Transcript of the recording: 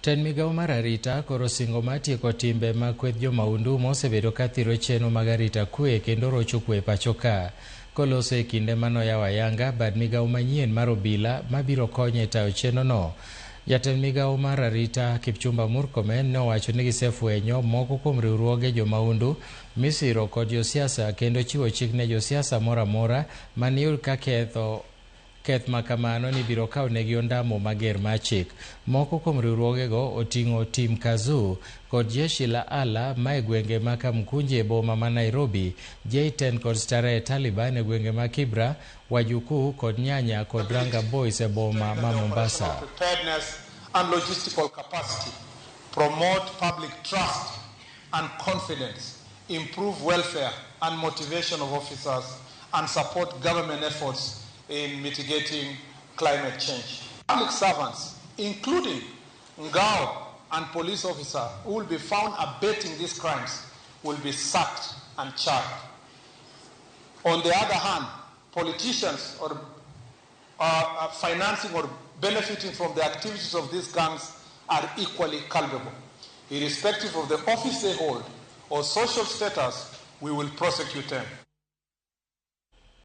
Tend migao mar arita koro singo mar tieko timbe mag kweth jomaundu mosebedo ka thiro chenro mag arita kwe kendo rocho kwe pacho ka. Koloso e kinde manoyawo ayanga bad migao manyien mar obila mabiro konyo e tayo chenro no. Jatend migao mar arita Kipchumba Murkomen ne owacho ni gisefwenyo moko kuom riwruoge jomaundu misiro kod josiasa kendo chiwo chik ne josiasa moro amora maniyud ka ketho keth ma kamano ni biro kawo negi ondamo mager mar chik. Moko kuom riwruogego oting'o Team Kazoo kod Jeshi la Allah ma e gwenge ma Kamkunji e boma ma Nairobi, J10 kod Starehe Taliban e gwenge ma Kibra, Wajukuu kod Nyanya kod Ranga Boys e boma ma Mombasa. Preparedness and logistical capacity, promote public trust and confidence, improve welfare and motivation of officers, and support government efforts in mitigating climate change. Public servants, including NGAO and police officers who will be found abetting these crimes, will be sacked and charged. On the other hand, politicians or financing or benefiting from the activities of these gangs are equally culpable. Irrespective of the office they hold or social status, we will prosecute them.